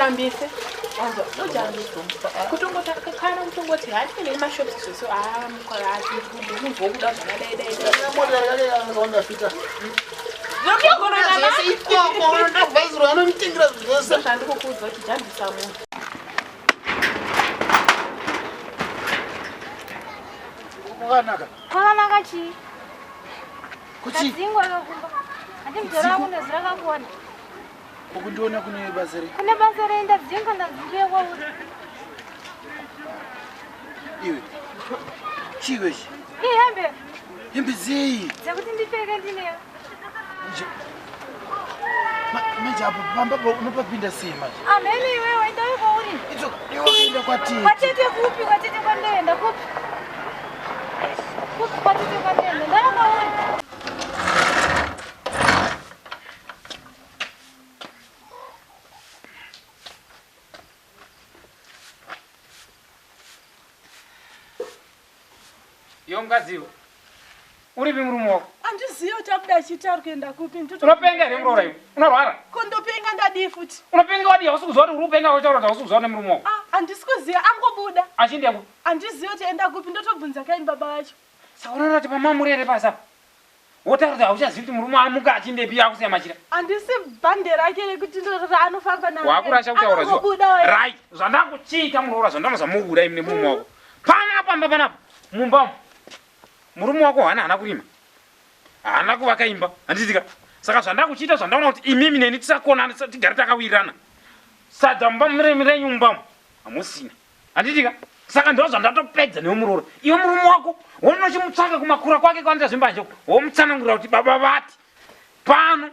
Jambise. Wanzwa, ujambise. Kutongoti kana kutongoti hati nemashops zvese ah mukora ndinobva kuda zvakadai dai. Mota yakawanda fita. Ndinogona Zvese ikoko ndobvaizirwa anomutengera zvese. Zvandikukuudza kuti jambisa munhu. Kwakanaka. Kwakanaka chii? Kuchi Kadzingwa kakumba. Handi mudhara wangu ndazira kakuona. ukundiona kune basa rei? Kune basa rei ndadzingwa ndadzingiwe kwauri. Iwe. Chiwe chi. Ii hembe Hembe dzei? dzekuti ndipfeke ndinewe. Manje apo pamba pa unopapinda sei manje? Amhene iwewe ndauye kwauri. Idzoka iwe wakaenda kwatete. Kwatete kupi? Kwatete kwandoenda kupi? Kupi kwatete kwandoenda? Ndauya kwauri. Iwe mukadziwo uripi murume wako? Handizivi kuti abuda achiita ari kuenda kupi. Unopenga here muroora iwe? Unorwara? Kondopenga ndadii futi? Unopenga wadii? Hausi kuziva kuti uri kupenga wautaura kuti hausi kuziva nemurume wako. Ah, handisi kuziva angobuda. Achienda kupi? Handizivi kuti enda kupi ndotobvunza kaini baba vacho. Saka unoona kuti pamamurere pasi apa wotaura kuti hauchazivi kuti murume amuka achiendepi akusiya machira. Handisi bhande rake rekuti anofamba naro. Wakurasha kutaura zuva. Anongobuda waye. Right. Zvandakuchiita muroora zvandanozamubuda imi nemurume wako. Panapa mba panapa mumba umu. Murume wako hana haana kurima. Haana kuvaka imba. Handitika. Saka zvandakuchiita zvandaona kuti imimi neni tisakonana tigare takawirirana. Sadza mumba renyu mumba umu hamusina. Handitika. Saka ndo zvandatopedza newe muroora. Iwe murume wako wonochimutsvaka kumakura kwake kwanoita zvembanje uko. Womutsanangurira kuti baba vati pano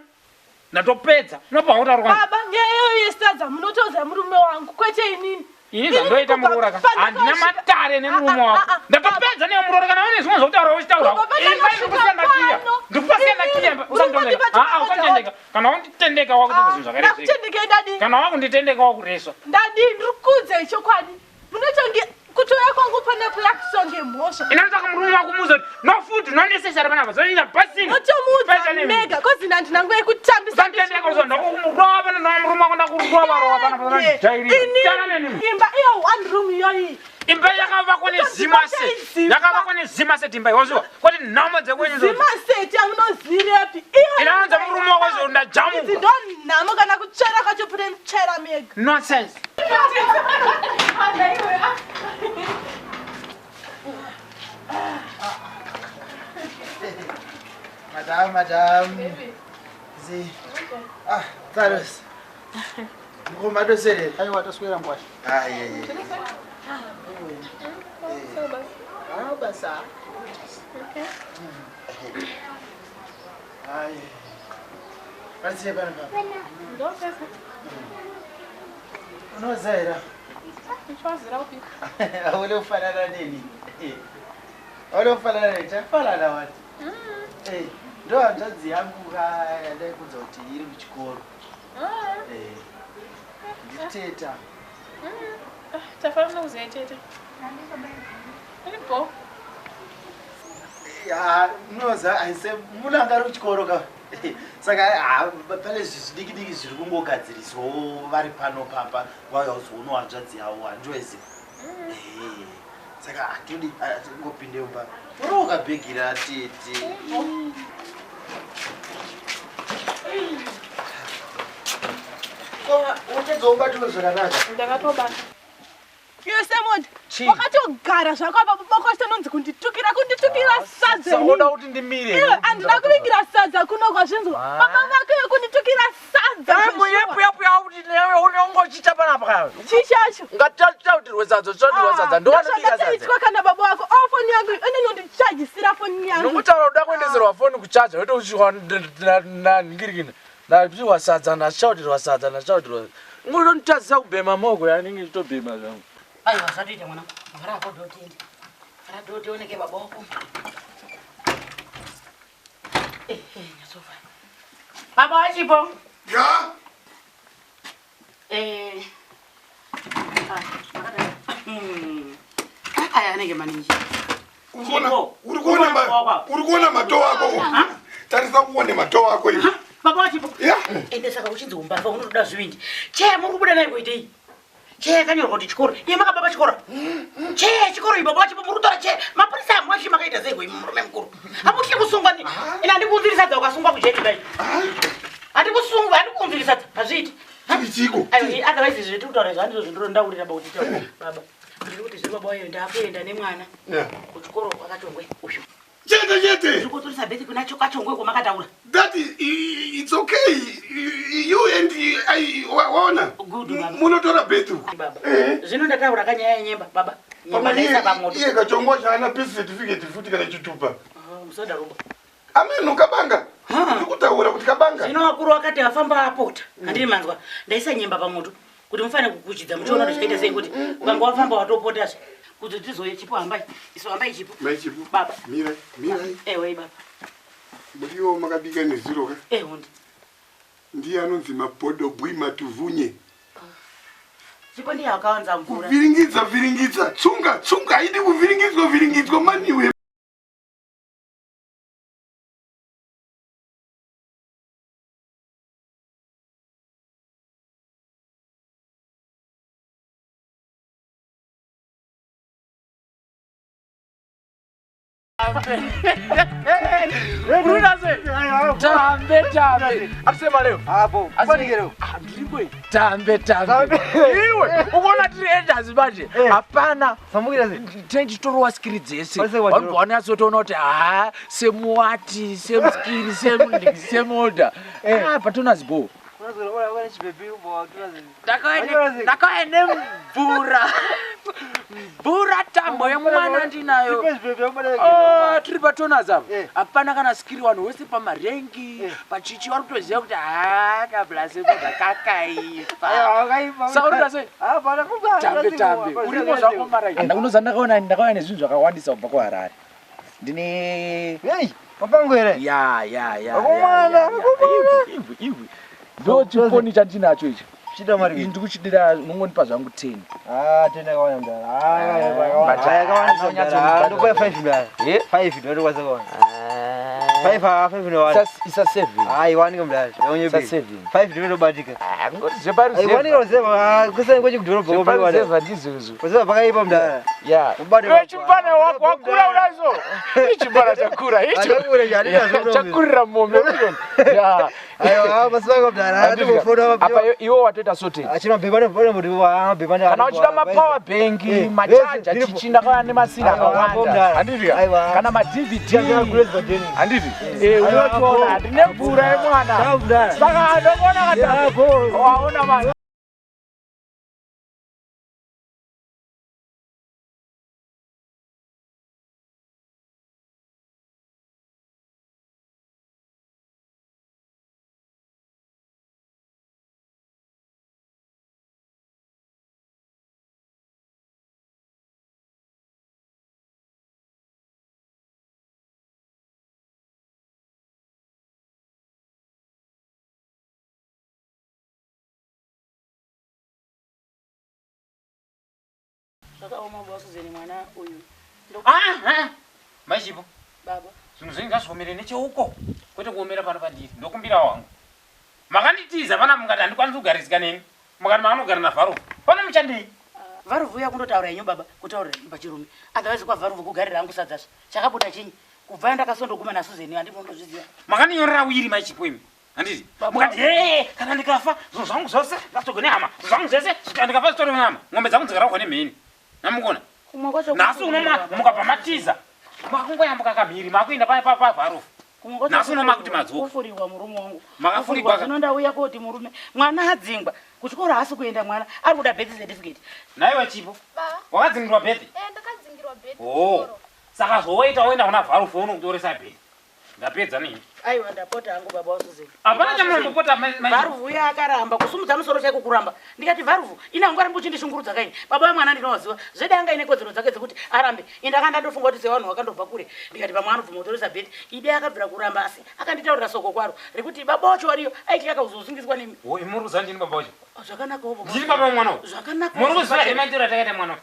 ndatopedza. Unopa wotaura kwangu. Baba, nyaya iyoyo yesadza munotoudza murume wangu kwete inini. Ini zvandoita muroora ka handina matare nemurume wako. Ndatopedza newe muroora kana une zvimwe zvokutaura uchitaura. Baba, Imba ndikusiya ndakiya. Ndikupa siya ndakiya imba. Usanditendeka. Ah, ah, usanditendeka. Kana wanditendeka wakuita zvinhu zvakaresveka. Ndakutendekei ndadii? Kana wakunditendeka wakuresva. Ndadii ndiri kukuudzai chokwadi. Munotonge kutouya kwangu panapo yakusonge mhosva. Inotsvaka murume wako muudze kuti no food no necessary panapa. Zoita pasina. Motomuudza mega kozi handina nguva yekutambisa. Usanditendeka uzondakumurova pana na murume wako ndakurova rova pana pana. Jairira. Tana neni. Imba iyo one room iyoyi. Imba yakavakwa nezimase. Yakavakwa nezimase imba iwazviwa. Kwati nhamo dzekwenyu. Zimaseti amunozirepi. Inaanza murume wako izvo ndajamuka. Idzi ndo nhamo kana kutsvera kwacho pure mutsvera mega. Nonsense. Madam, madam. Zi. Ah, Carlos. Mukoma doserera. Aiwa taswera ngwasha. Ah, yeah, yeah. Ah, basa. Ai. Pasiye pano papa. Ndopesa. Unozaira. Ndichwazira upi? Aule ufanana neni. Aule ufanana neni. Tafanana wati. Eh, ndo hanzvadzi yangu ka yandaikudza kuti iri kuchikoro. Eh. Nditeta. Tafanana kuziva tete. Iripo. Ya, unoza aise munhu anga ari kuchikoro ka. Saka ah, pane zvidiki diki zviri kungogadziriswawo vari pano papa vauya kuzoona hanzvadzi yavo handiweziva. Eh, saka hatodi hatingopinde mumba. Uroka bhegi ratete. Ko uchadzobatwa zvakanaka. Ndakatobata. Iwe Simon, wakatogara zvako apa baba kwacho kunditukira kunditukira sadza. Sauda kuti ndimire. Iwe handina kuvingira sadza kuno kwazvinzwa. Baba vako iwe kunditukira sadza. Yepuyapuya kuti newe unongochiita panapa ka. Chii chacho? Ngatitautirwe sadza, titautirwe sadza. Ndowanobika sadza. Ndozvandatoitwa kana baba wako. Oh foni yangu inonondichajisira foni yangu. Nokutaura kuda kuendeserwa foni kuchaja yoto usvikwa nangirikini. Ndapiwa sadza, ndachautirwa sadza, ndachautirwa. Unotonditadzisa kubhema moko yanenge ichitobhema zvangu. Aiwa zvatoita mwana vhara ako dhotende vhara dhote oneke baba wako nyatsovhara baba wachipo Ya? Eh, ah, makadai. Aya anenge maninji Uri kuona uri kuona matoo ako? Tarisa uone matoo ako iwe. Baba wachipo. Ende saka uchinzi umbavha unotoda zvivindi. Che muri kubuda naye kuitei? Che yakanyorwa kuti chikoro. Iye makababa chikoro. Che chikoro iyi baba wachipo muri kutora che. Mapurisa amwachi makaita sei kuimi murume mukuru? Hamutyi kusungwa ni. Ina handikuunziri sadza ukasungwa kujeri dai. Handikusungwa handikuunziri sadza. Hazviiti. Chiko. Aiwa otherwise zvetiri kutaura izvo handizvo zvindinondaurira baba kuti taura. Baba. Ndiri kuti zviri baba wayo ndakuenda nemwana kuchikoro kwakachongwe uyu. Chete chete. Ndiri kutorisa bhethi kuna kachongwe kwamakataura. That is, it's okay. You and I waona. Munotora bhethi uko. Baba. Zvino ndataura kanyaya yenyemba baba. Nyemba ndaisa pamoto. Iye kachongwa chaana birth certificate futi kana chitupa. Musadaro baba. Ameno kabanga. Ndikutaura kuti kabanga. Zvino vakuru vakati vafamba apota. Handini manzwa. Ndaisa nyemba pamoto kuti mufane kukuchidza muchiona kuti zvaita sei kuti ukanga wafamba watopotazve. Kuti tizoye chipo hambai. Isu hambai chipo. Mai chipo. Baba. Mirai, mirai. Ewe baba. Muriwo makabika nezuro ka? Eh hundi. Ndiye anonzi mapodobwi matuvunye. Chipo ndiye akawanza mvura. Kuvhiringidza vhiringidza. Tsunga tsunga haidi kuvhiringidzwa vhiringidzwa maniwe. Tambe tambe. Akusema leo. Hapo. Ndiripo. Tambe tambe. Iwe ukaona tiri elders manje. Hapana. Tinenge skiri dzese. Vanobva vanonyatsotoona kuti ha same what, same skiri, same same order. Ah, patona zibo. Ndakauya nemvura. Mvura tambo yemwana ndinayo. Oh, tiri patonas apa. Hapana kana skiri vanhu vese pamarengi, pachichi vari kutoziva kuti ha kablasekoza kakaipa. Saka sei? Tambe tambe. Urimo zvako mara. Ndakunoza ndakaona ndakauya nezvinhu zvakawandisa kubva kuHarare. Ndine Mapango here? Ya ya ya. Vakomana, vakomana. Iwe iwe. Ndo chifoni chandinacho ichi. Chida mari. Ndikuchidira unongondipa zvangu 10. Ah, 10 yakawanda mdara. Ah, yakawanda. Yakawanda mdara. Ndokupa 5 mdara. 5 ndo ndokwanisa kuwana. 5 ah, 5 ndo Isa 7. Ah, iwanika mdara. Isa 7. 5 ndo ndobatika. Ah, ngoti zveparuzeva. Iwanika ruzeva, kusani kwechi kudhorobha Zveparuzevha ndizvozvo. Ruzeva pakaipa mdara. Ya. Ubate Chimbana wako wakura unazo. Ichimbana chakura icho. Chakura chandina zvono. Chakurira mombe unoona. Ya. Aiwa, masibako mdara. Andimufona Apa iwo watoita sorted. Achina bhebha ne bhebha ah bhebha ne. Kana uchida mapower bank, machaja chichi ndakauya nemasina akawanda. Handiti kana ma DVD. Handiti. Eh unotoona ndine mvura yemwana. Saka ndokuona kata. Waona manje. Zvakaoma baba Suzeni mwana uyu. Mai Chipo. Baba. Zvinhu zvenyu ngazviomere necheuko kwete kuomera pano pandiri. Ndokumbirawo hangu. Makanditiza pana mukati handikwanisi kugarisika neni. Mukati makanogara naVharufu. Pano muchandei? Vharufu uya kundotaura henyu baba, kutaurira henyu pachirume. Otherwise kwaVharufu kugarira hangu sadzazve. Chakabuda chinyi? Kubva ndakasondoguma naSuzeni handimondozviziva. Makandinyorera wiri Mai Chipo imi. Handiti? Mukati hee kana ndikafa zvinhu zvangu zvose ngazvitorwe nehama. Zvinhu zvangu zvese kana ndikafa zvitorwe nehama. Ng'ombe dzangu dzikarahwa nemheni. Namukona. Kumwe kwacho Nhasi uno mukabva matiza. Makungoyambuka kamhiri makuenda paVharufu. Nhasi uno makuti madzoka. Kufurirwa murume wangu. Makafurirwa Zvino ndauya koti murume mwana adzingwa kuchikoro haasi kuenda mwana ari kuda birth certificate. Nhaiwe Chipo. Wakadzingirwa birth? Eh, ndakadzingirwa birth. Oh. Saka zvowaita woenda kuna Vharufu unokutoresa birth. Ndapedza nini? Aiwa ndapota hangu baba waSuzeni. Hapana chamunombopota mai. Vharufu uya akaramba kusumudza musoro chaiko kuramba. Ndikati Vharufu ina ungarambe uchindishungurudza kaini. Baba vemwana ndinowaziva. Zvedi anga ine kodzero dzake dzekuti arambe. Ini ndakanga ndandofunga kuti sevanhu vakandobva kure. Ndikati pamwe anobvuma kutoresa birth. Ide akabvira kuramba asi akanditaurira soko kwaro rekuti baba wacho variyo aiti akazosungiswa nemi. Oh, imi muri kuziva ndini baba wacho. Zvakanaka baba. Ndini baba wemwana uyu. Zvakanaka. Muri kuziva here maitiro atakaita mwana uyu?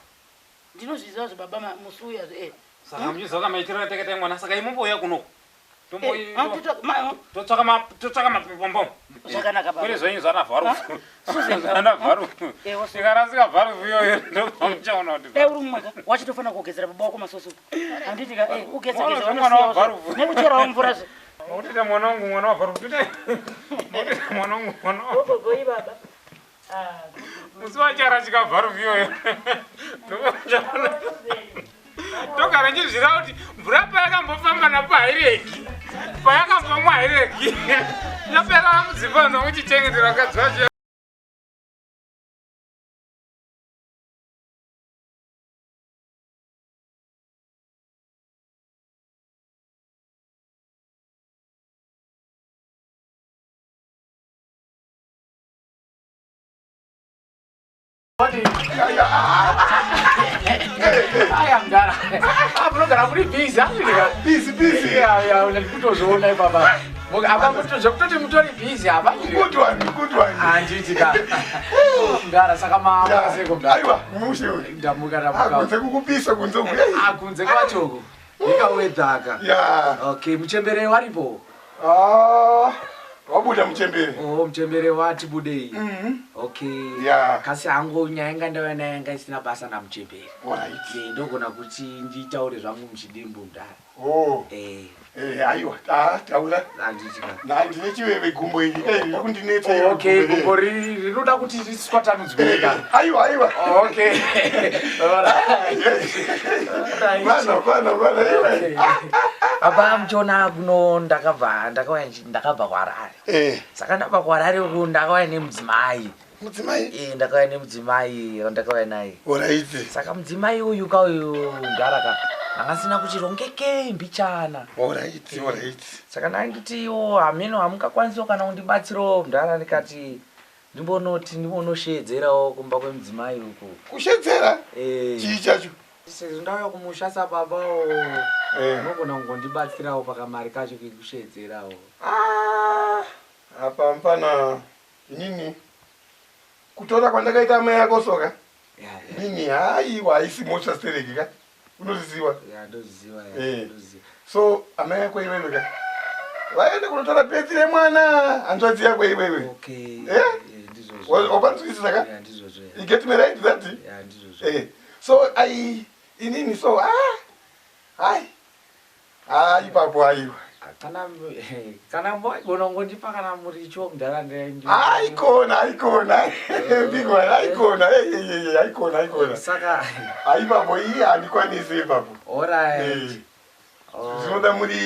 Ndinozviziva zvebaba musi uya eh. Saka muchiziva kamaitiro atakaita mwana saka imi mumbouya kunoku. Totsvaka mapombomo. Zvakanaka baba. Kune zvenyu zvana vharufu. Susan. Zvana vharufu. Eh, wasu. Ikarasika vharufu iyoyo ndopamuchaona kuti. Dai uri mumwe ka wachitofanira kugezera baba wako masoso. Handiti ka eh ugeze Mwana geze mwana vanosiya wabvarufu. nekucherawo mvura zve. Makutoita mwana wangu mwana wabvarufu. Makutoita mwana wangu mwana wa- Gogogoi baba. Musi wacharashika vharufu iyoyo. Ndopamuchaona. Togara nchizvira kuti mvura payakambofamba napo hairegi. Payakambomwa hairegi. Yapera mudzimba nokuchichengetera vakadzi vacho. Aya mdara. Ah, munogara muri busy handiti Busy busy. Ya ya ndikutozviona ipapa. Apa zvekutoti mutori busy apa. Good one, good one. Handiti ka. Mdara saka maama seko mdara. Aiwa, mushe uyu. Ndamuka Ah, ndamuka. kunze kukupisa kunze uku. Ah, kunze kwachoko. Ndikawedzaka. Ya. Okay, muchembere waripo. Ah, wabuda muchembere. Oh, muchembere wati budei. Mhm. Okay. Ya. Kasi hangu nyaya yanga ndauya nayo yanga isina basa namuchembere. Alright. Eh, ndogona kuti nditaure zvangu muchidimbu mdara. Oh. Eh, Eh, aiwa, ah, taura. handiti ka. Na ndine chiveve gumbo iri. Eh, riri kundinetsa iro Okay, gumbo gumbo rinoda kuti riswatanudzwe iri. ka. Aiwa, aiwa. Okay. Alright. Bana, bana, bana, iwe. Apa muchiona kuno ndakabva ndakauya ndakabva kuHarare. Eh, Saka ndabva kuHarare uku ndakauya nemudzimai. mudzimai. Eh, ndakauya nemudzimai ndakauya naye. Alright. Saka mudzimai uyu ka uyu mudhara ka ndanga sina kuti rongekei mbichana. Alright, alright. Saka ndanditiwo hameno hamungakwanisawo kana kundibatsirawo mudhara ndikati ndimbonoti ndimbonosheedzerawo kumba kwemudzimai uku. Kushedzera? Eh. Chii chacho? Sezvo ndauya kumusha sababawo Eh. unogona kungondibatsirawo pakamari kacho kekusheedzerawo. Ah, apa mpana inini kutora kwandakaita amai yako soka Ya, ya, inini haiwa haisi mhosva stereki ka unozviziva ya, ndoziva ya, Eh. ndoziva. so amai yako iwewe ka vaende kunotora petsi remwana hanzvadzi yako iwewe Okay. Eh? Eh, ndizvozvo. Wapanzwisisa ka Ya, ndizvozvo. ya. you get me right that Ya, ndizvozvo. eh so ai inini so ah hai ah ipapo aiwa Kana kana maigona kungondipa kana muricho mudhara aikona aikona big one aikona Eh, eh, eh, aikona aikona Saka aipapo iye handikwanisi ipapo alright. Eh, Oh, zvinoda muri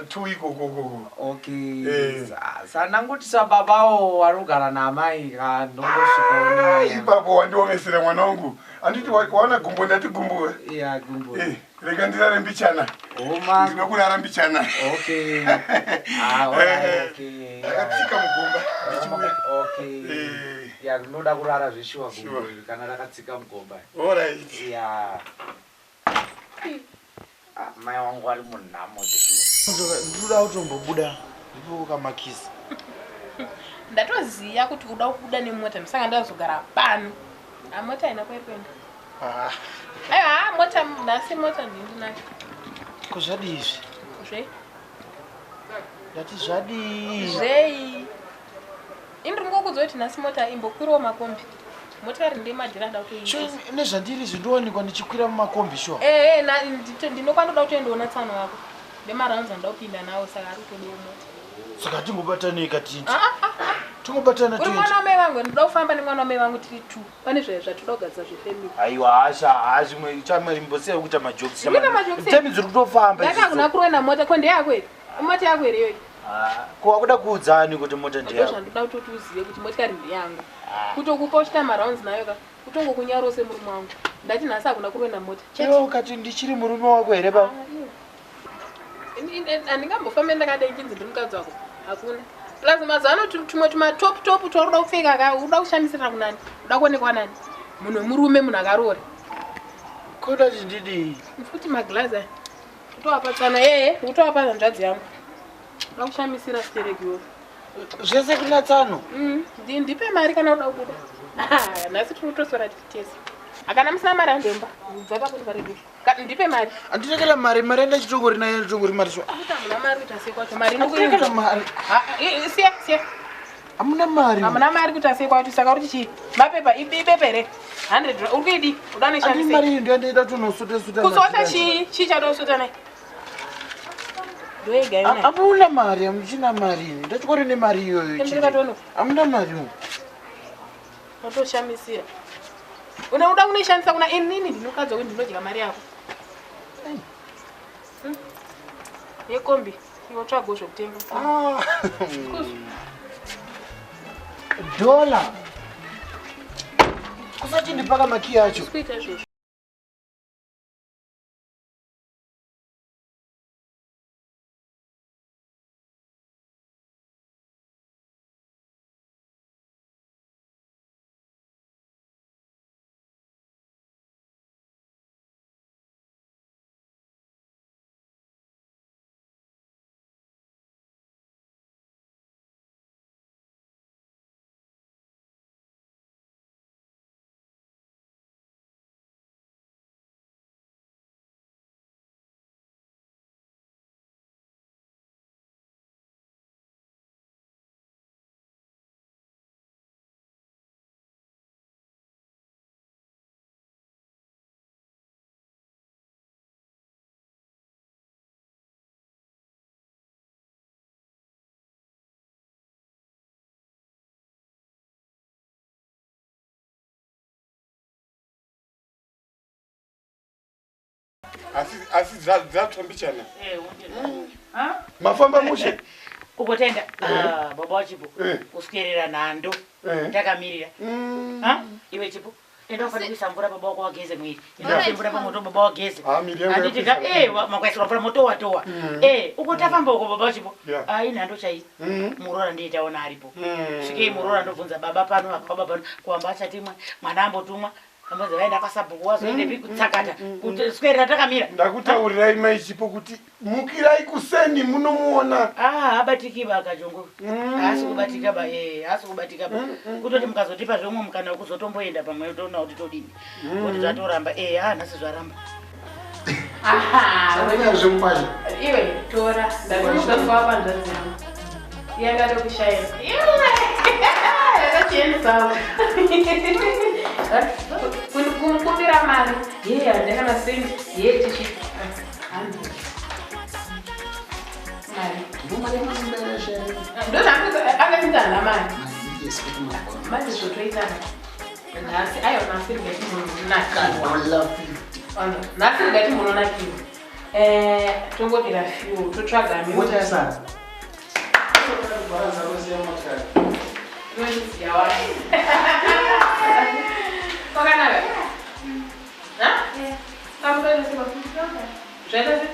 two ikokokoko Okay. Eh. Sanangoti sababawo warugara naamai ka ndongosvikawo ipapo wandiomesera mwana wangu handiti waona gumbo ndati gumbo Ya gumbo. Eh, rega ndirare mbichana Oma. ndinokurara mbichana Okay. Ah, alright, okay. ndakatsika mugomba ndichiuya Okay. Eh. Ya ndinoda kurara zveshuwa gumbo Sure. iri kana rakatsika mugomba. alright Ya. Ah, mai wangu ari munhamo zveshuwa. Ndinoda kutombobuda ndipo kamakisi. Ndatoziya kuti uda kubuda nemota musanga ndazogara pano. Ah, mota haina kwairi kuenda. Ah, Aiwa, ah, mota nhasi mota ndindinayo. ko zvadii izvi? Zve? Ndati zvadii? Zvei? Ini ndiri kungokuudza kuti nhasi mota imbokwirawo makombi. Mota iri ndemadhira nda Sho kutoiisa. nezvandiri izvi ndowanikwa ndichikwira mumakombi shuwa. Eh, eh, ndinokwanoda kutoendoona tsano wako. Ndemarounds andoda kupinda nawo saka ari kutodiwa mota. Saka tingobatanei katindi. Ah, ah, ah. Tingobatana Uri tiende. mwana wamai vangu, ndinoda kufamba nemwana wamai vangu tiri two. Pane zvatoda kugadzira zvefamily. Aiwa hasha hazvimwe chamarimbosiya kuita majokes. Ndikuita majokes. Temi dziri kutofamba Ndati hakuna idzodzo. kuroenda mota, ko ndeyako here? Mota yako here iyoyo? Ah, ko wakuda kuudzani kuti mota Ndo ndeyako? zvandoda kutoti uzive kuti motikari ndeyangu. Kutokupa uchita marounds nayo ka, kutongokunyarawo semurume wangu. Ndati nhasi hakuna kuroenda mota. Chete. Iwe ukati ndichiri murume wako here ba? Handingambofambi ndakadai chinzi ndiri mukadzi wako. Hakuna. Plus mazuva ano tumwe tumatop top twauri kupfeka ka, uda kushamisira kunani? Uda kuonekwa nani? Munhu wemurume, munhu akaroora. Koda kuti ndidii? Futi maglazi aya. Kutoapa tsano yeye, kutoapa hanzvadzi yangu. Uda kushamisira stereki Zvese kuna tsano. Ndipe mari kana uda kubuda. Ah, Nhasi tiri kutoswera tiri tese. Akana musina mari handemba. Bva pakuti varege. Ndipe mari. Anditekela mari, mari yandachitongori nayo nditongori mari so. Kuti hamuna mari kuita sei kwacho? Mari Anditekela mari. Siya, siya. Hamuna mari. Hamuna mari kuita sei kwacho? Saka uri chii? Mapepa ibepa here? 100 uri kuidi? Uda Andi neshandise. mari iyi ndoyandaida tonosota sota. Kusota chii? Chii chadosota nai? Ndoyega yona. Hamuna mari, hamuchina mari ini. Ndachikori nemari iyoyo. Tendera tono. Hamuna mari umu. Watoshamisira. Unoda kunoishandisa kuna inini ndinokadza kuti ndinodya mari yako. Yekombi iwe tsvago zvekutenga. Dhola. Kusachindipaka makiyi acho. Kuita izvozvo. Asi dzatsvambichana. Mafamba mushe. Ukotenda baba wachipo kuswkerera nhando takamirira. Iwe Chipo, enda ufanira kuisa mvura baba wako wageze mwiri. Enda uise mvura pamoto baba wageze. Miri yangu Handiti ka yapisa. makwaisirwa mvura motowa towa. Uko tafamba uko baba wachipo. Inhando chai. Muroora ndiye taona aripo. Svikei muroora ndobvunza baba pano akababa pano kuamba achatimwa mwana ambotumwa. Ambozi vaenda kwasabhuku wazoendepi kutsakata. Kuswkerera takamira. Ndakutaurirai mai Chipo kuti mukirai kuseni munomuona. Abatiki ba kachongo. Haasi kubatika ba, haasi kubatika ba. Kutoti mukazotipa zvomwe mukana wekuzotomboenda pamwe toona kuti todini. Kuti zvatoramba, nhasi zvaramba. Zvemupazha. Iwe tora ndakuzofa panzvadzi yangu. Yanga tokushaya. Iwe. Yakachiendawo. Kumukumbira mari. Yeye handina masendi. Yeye tichi. Handi. Mari. Ndozvaangatinzi handina mari. Manje zvotoita nhasi aiwa nhasi rigati munonakiwa. Nhasi rigati munonakiwa. Tongodira fuel totsvaga Mota yasara. Kwakanaka. Zvaita sei?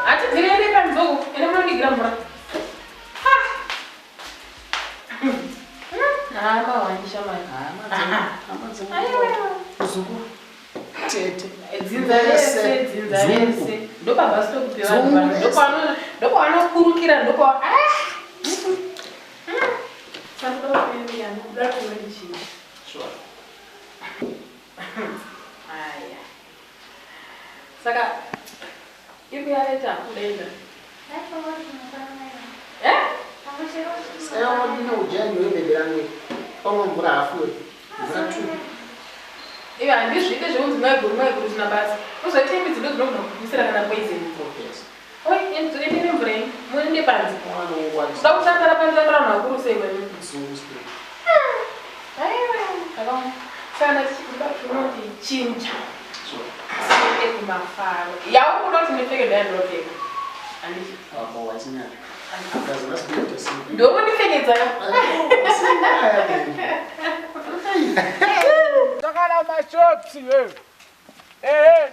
Hatibvirei panzou, ende munondigira mvura. Mahwanisha mari. Muzukuru. Tete. Dzinza rese, dzinza rese. Ndopabva sitokupe vanhu pano. Ndopavanokurukira, ndopa. Aya. Saka iri kuyareta kudaenda. Saka wadina ujani webebe rangu. Pamwe mvura hafu. Mvura tu. Iwe handizviite zvekunzi maiguru maiguru zvina basa. Uzoite midzi ndodzinogona kukuisira kana poison. Oi, ende nemvura iyi, muende panze. Kuda kutandara panze vanhu vakuru sei kwemimi. Aiwa, zvakaoma. Saka ndachikuda kuti chinja. Tiende kumafaro. Yauri kuda kuti ndipfeke ndayandinopfeka. Handiti. Ndomundipfekedza. Takala mashopsi wewe.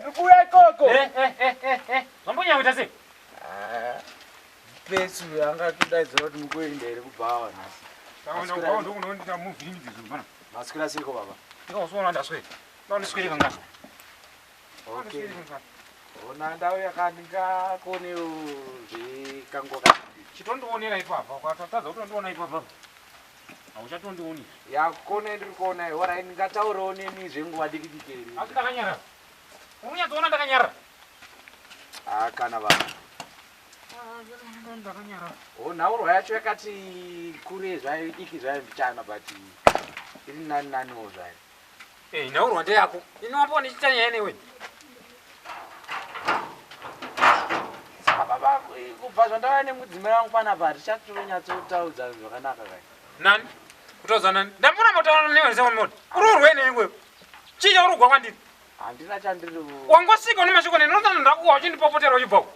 Ndikuya ikoko. Zvambonyakuita sei? Pesu angatodaidzira kuti mukuenda here kubhawa nhasi. Saka ndokunondiita muvhiringidzi zvinhu pana. Maswera seiko baba? Ndikazoona ndaswera. Ndandiswere kangani. Okay. Ona ndau yakandingakonewo zvekangoka. Chitondionera ipapa, ukatadza kutondiona ipapa. Hauchatondioni. Ya kona ndiri kuona ora ndingataurawo nemi zvenguva diki diki here. Asi ndakanyarara. Unonyatsoona ndakanyarara. Ah kana baba. Ndakanyarara. Oh nhaurwa yacho yakati kure zvayo diki zvayo mbichana but iri nani naniwo zvayo. Eh, nhaurwa ndeyako. Ini wambo ndichiita nyaya newe. Saka baba kubva zvandauya nemudzimai wangu panapa hatichatonyatsotaudzana zvakanaka kai. Nani? Kutaudza nani? Ndambona motaura newe sewamoto. Uri urwe newe iwewe. Chii chauri kugwa kwandiri? Handina chandiri Wangosvika une mashoko neni unotsana ndakuwa uchindipopotera uchibva uko.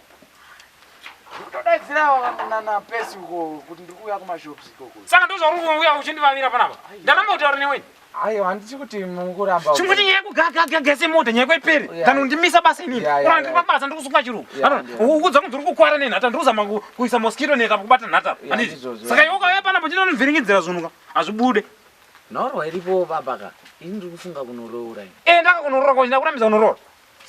kutodaidzira nana pesi uko kuti ndiri kuuya kumashops ikoko. Saka ndozvauri kuuya uchindivavira panapa. Ndaramba kutaura newe. Aiwa handisi kuti mukuramba. Chingoti nyaya yekugagagagese mota nyaya yekwaipere. Kana undimisa basa inini. Yeah, yeah, Ura ndiri yeah. pabasa ndiri kusunga chirungu. Yeah, Ano, yeah. ukudza kunzi uri kukwara nenhata ndiri kuzama kuisa mosquito net apo kubata nhata. Yeah, Handiti? ndizvozvo. Saka iwe ukauya panapa uchinondivhiringidzira zvinhu ka. Hazvibude. Nhaurwa iripo baba ka. Ini ndiri kufunga kunoroora ini. Eh, ndakakunoroora kwa ndakurambidza kunoroora.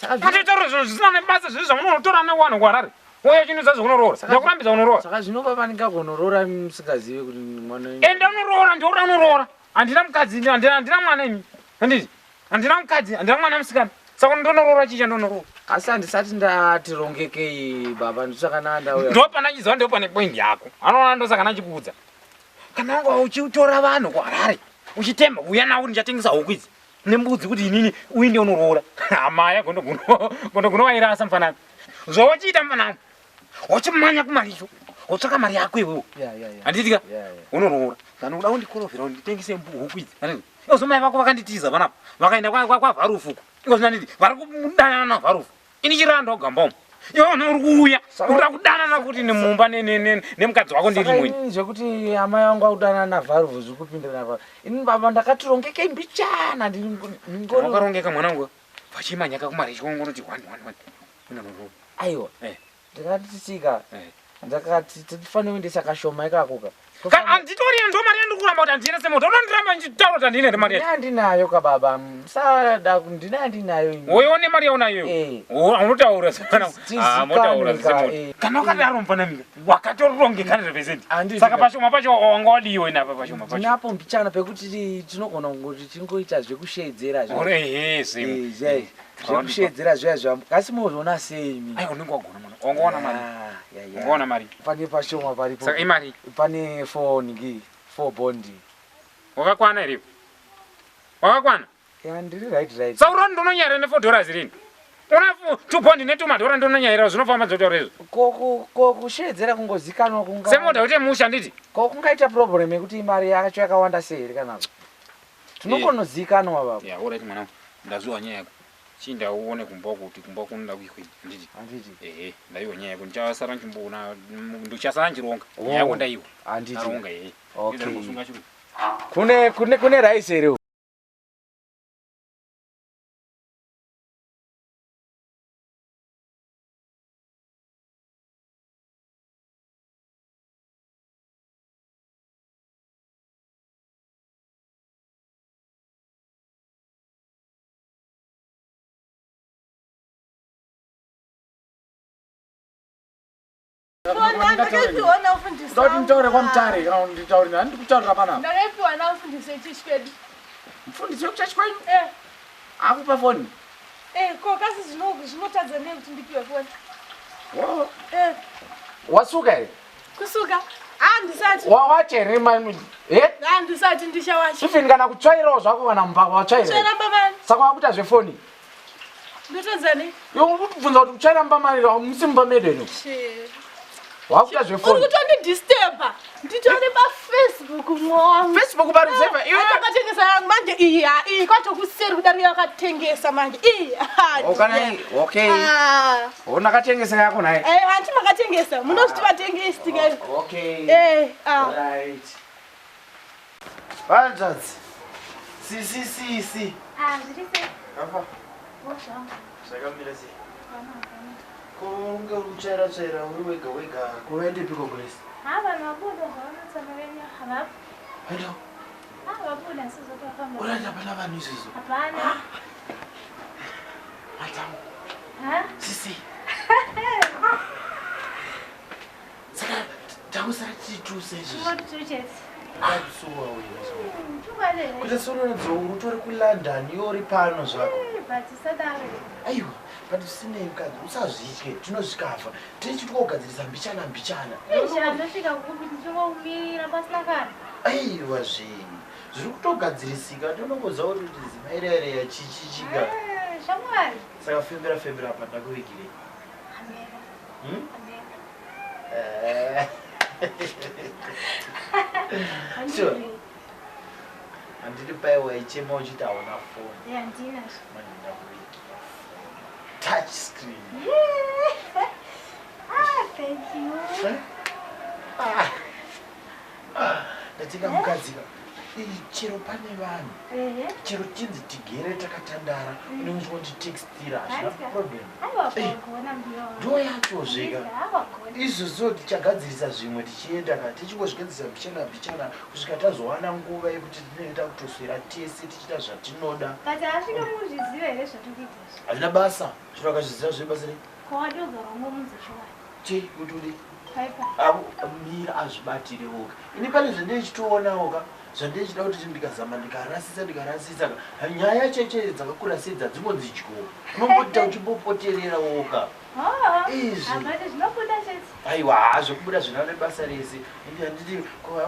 Saka Atotaura zvinhu zvisina nebasa zvizvi zvamunotora newanhu kuHarare. Wouya uchindiudza zvekunoroora. Ndakurambidza kunoroora. Saka zvino baba ndingagonoroora musingazivi kuti mwana Enda unoroora ndiura unoroora. Handina mukadzi ini, handina handina mwana ini. Handiti? Handina mukadzi, handina mwana musikana. Saka ndonoroora chii chandonoroora? Asi handisati ndati rongekei baba ndosaka ndauya. Ndopana chiziva ndopane point yako. Anoona ndosaka ndachikuudza. Kana wanga uchitora vanhu kuHarare, uchitemba uya nawo kuti ndichatengesa huku idzi nembudzi kuti inini uinde unoroora. Amaya gondo guno gondo guno wairasa mufanana. Zvawachiita mufanana. Wachimanya kumaricho. Wotsvaka mari yako iwewe. Yeah, yeah, yeah. Handiti ka? Yeah, yeah. Unoroora. Kana uda kundikorovhera unditengese huku idzi. Handiti? Ivo mai vako vakanditiza panapa. Vakaenda kwa kwa kwa Varufu uko. Iko zvino handiti vari kudanana naVarufu. Ini chiranda wagamba umu. Iwe unhu uri kuuya. Uri kudanana kuti nemumba nemukadzi wako ndiri Saka imweni. inini zvekuti amai vangu akudanana naVharuvhu zviri kupindirana pa. Ini baba ndakatirongekei mbichana ndiri ndingori. Wakarongeka mwanangu. Vachimanyaka kumaricho ngonoti 1 1 1. Unoroora. Aiwa. Eh. Ndakati tsika. Eh. Ndakati tifanire kuendesa kashoma ikako ka. Ka handitori ndo mari yandiri kuramba kuti handiende semoto. Unondiramba ndichitaura kuti handine here mari yacho. Ndinayo ka baba. Musada ndinayo ndinayo ini. Woione mari yaunayo iwe. Unotaura semwana. Ah, motaura Tizikane ka, semoto. eh. Kana wakadaro mufanamika wakatorongeka 100%. Saka pashoma pacho wanga wadiwa ina apa pashoma pacho. Ndinapo mbichana pekuti tinogona kungoti tingoita zvekushedzera zviya. Ore ehe same. Eh, zviya izvi. Zvekushedzera zviya zviya. Kasi mozviona sei imi? Aiwa unenge wagona mwana. Wangoona mari. Wangoona mari. Pane pashoma paripo. Saka imari? Pane 4 ngi, 4 bond. Wakakwana here? Wakakwana? Ya ndiri right right. Saka urani ndononyarira ne 4 dollars rini? Una 2 bond ne 2 madhora ndononyarira zvinofamba dzotaura izvo. Ko ko kushedzera kungozikanwa kunga. Semoda kuti musha nditi. Ko kungaita problem yekuti mari yacho yakawanda sei here kana. Tinokonozikanwa baba. Ya, alright mwanangu. Ndaziwa nyaya yako. Chinda uone kumba kuti kumba kunoda kuikwei nditi. Handiti. Ehe, ndaiwa nyaya yako. Ndichasara nchimboona ndichasara nchironga. Nyaya yako ndaiwa. Handiti. Ndaronga ehe. Okay. Ndida kusunga chiro. Kune kune kune rice here? Ndakaipiwa naufundisi. Ndoti nditaure kwamutare kana nditaure nani ndikutaurira panapa. Ndakaipiwa naufundisi wechechi kwedu. Mufundisi wekuchechi kwenyu? Eh. Akupa foni. Eh, ko kasi zvinotadza nei kuti ndipiwe foni? Wo. Eh, Wasuka here? kusuka. Ah, ndisati. Wawacha here mani? Eh? Ah, ndisati ndichawacha. Even kana kutsvairawo zvako kana mumba watsvaira. Kutsvaira mumba mani. Saka wakuita zvefoni. Ndotadza nei? Iwe uri kutibvunza kuti kutsvaira mumba mani musi mumba medu ino. Che. Wakuita Uri zvefoni. kutondidisturba. Nditori pafacebook mwangu. Facebook paruzevha iwe. Akatengesa yangu manje iyi ha iyi kwatokuseri kudarika yakatengesa manje iyi. ha, Oh, kana dear. iyi, okay. Ah. Ona katengesa yako naye. Eh, hanti makatengesa. Munozviti vatengesi tikani. Okay. Eh, ah. Right. Hanzvadzi. Sisi sisi. Ah, zviri sei? Afa. Zvakamira sei? Ko unge uri kutsvaira tsvaira uri wega wega. Ko waendepiko Grace? Ha, vanhu vabuda zvavanotsama venyu havapo. Haido. Ha, vabuda sizotofamba. Urati hapana vanhu izvozvo. Hapana. Madam. Ha? Sisi. Saka takusara tiri tuse izvozvi. Tingoti two chete. Ndakusuwa wena. Usadaro. Kuita seunonzi utori kuLondon iwe uri pano zvako. But usadaro. Aiwa, but zvisinei mukadzi, usazvitye, tinozvikafa. Tichitwa kugadzirisa mbichana mbichana. Izvi andosvika kupi ndichingokumirira pasina kana. Aiwa zve, zviri kutogadzirisika, ndinongoziva kuti kuti zimai rereya chichichika. Shamwari. Saka fembera fembera apa ndakuvigirei. Amera. Hmm? Amera. Sure. Handidi pai waichema uchiti hauna foni. Handina. Manje ndakuvigira foni. Touch screen. Yeah. Ah, thank you. Ah. Ah, ndatenga mukadzika. Chero pane vanhu. Chero chinzi tigere takatandara, unenge uchingonditextira, hazvina problem. Aiwa wagona mbiyo. Ndo yacho zveka. Wagona. Izvozvo tichagadzirisa zvimwe tichienda ka tichingozvigadzirisa mbichana mbichana kusvika tazowana nguva yekuti tinenge takutoswera tese tichiita zvatinoda. But asvika muzviziva here zvatikuita izvi? Hazvina basa, chero akazviziva zvebasa rei. Kwawadogara ungomunzi chokwadi. Chei kuti udi Paipa. avo mira azvibatire woga. Ini pane zvandeichitoonawo ka zvandeichida kuti ndikazama ndikarasisa ndikarasisa ka nyaya cheche dzakakura sei dzadzingonzi dyo unombota uchimbopoterera woga. Oh. Izvi. But zvinobuda chete. Aiwa, zvekubuda zvina nebasa rese. Handiti ko